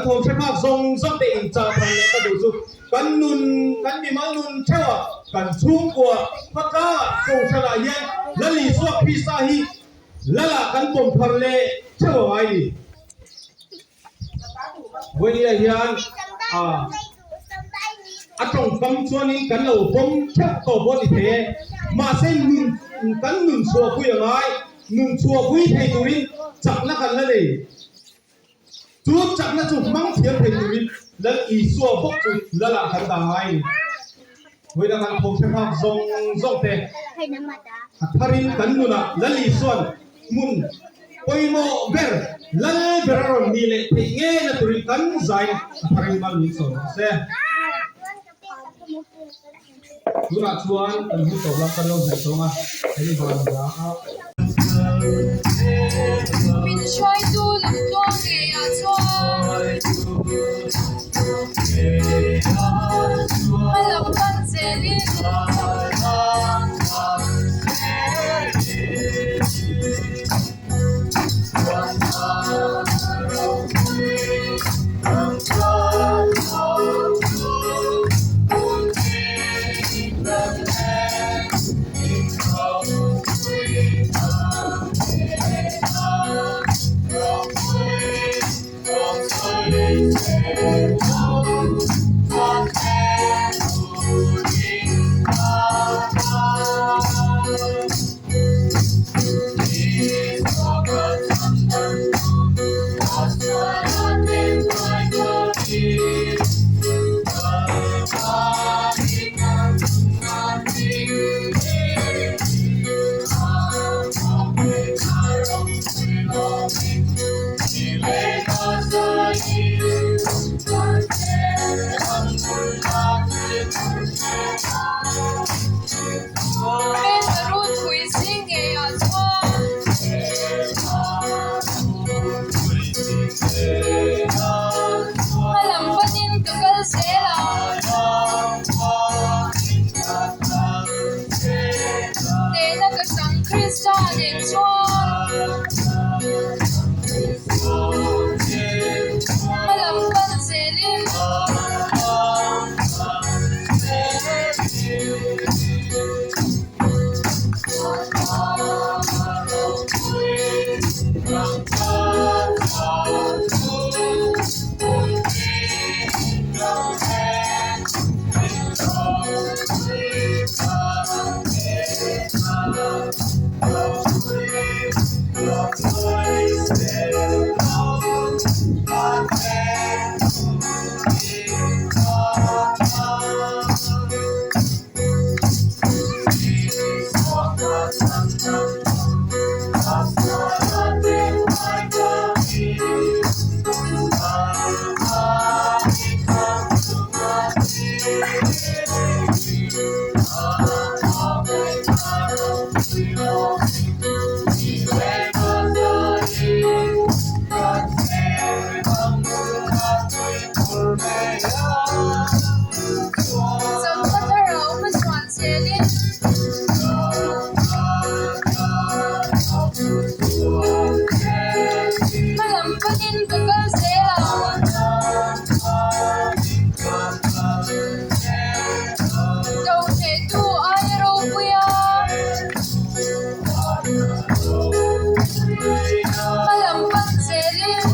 Kan thawm hre phak zawng zawng te inchah thar leh ka duh chu kan nun, kan mimal nun theuhah, kan chhungkua khawtlangah Kohhranah hian Lal Isua Krista hi Lalah kan pawm thar leh theuh a ngai ni. Vawinia hian a tawngkam chuanin kan lo pawm theuh tawh pawh a ni thei e. Mahse nun kan nun chhuahpui a ngai, nun chhuahpui thei turin chakna kan la nei. Chu chakna chu hmang thiam thei turin Lal Isua bawk chu Lalah kan dah ngai a ni. Vawiina kan tho hre phak zawng zawng te a tharin kan nunah Lal Isua'n hmun pawimawh ber Lal ber a rawn nih leh theih ngei na turin kan zain a tharin mal min sawi rawh se. Tunah chuan kan hun tawp lam kan lo hnaih tawng a, kan invan vang a. Min hruaitu lam tluang ngeiah chuan hma lam pan zelin. Hmelma run pui zing ngeiah chuan Hma lam panin ka kal zel a. Nena ka chang Krista nen chuan Hma lam pan zelin. Chawlhka thlarau hmachhuan zelin. Hma lam panin ka kal zel a. Do hnehtu aia ropui a. Hma lam pan zelin.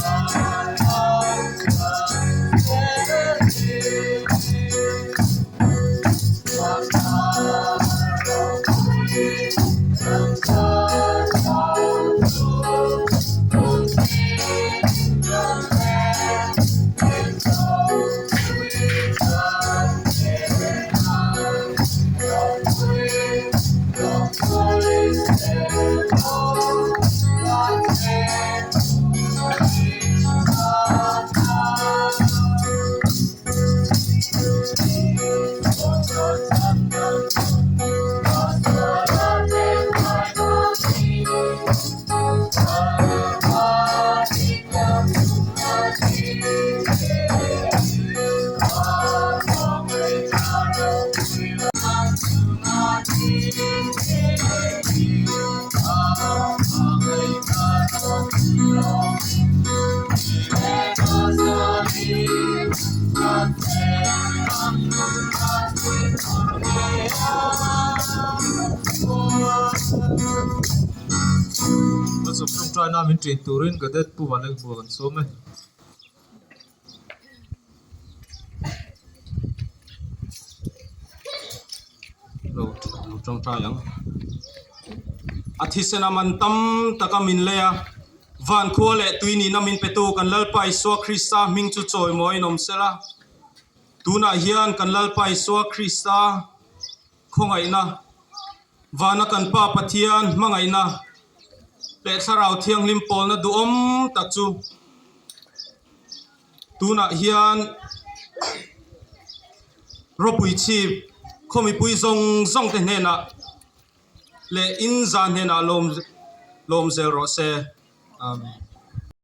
Malsawm tawngtaina min ṭin turin Cadet Pu Vanlalhmuh kan sawm e. Lo lo tawngtai ang. A thisen a man tam taka min lei a, van khua leh tui nihna min petu kan Lalpa Isua Krista hming chu chawimawiin awm sela. Tunah hian kan Lalpa Isua Krista khawngaihna, vana kan Pa Pathian hmangaihna leh Thlarau Thianghlim pawlna duhawm tak chu Tunah hian ropui chhip khaw mipui zawng zawng te hnenah leh in zan hnenah lawm lawm zel rawh se. Amen.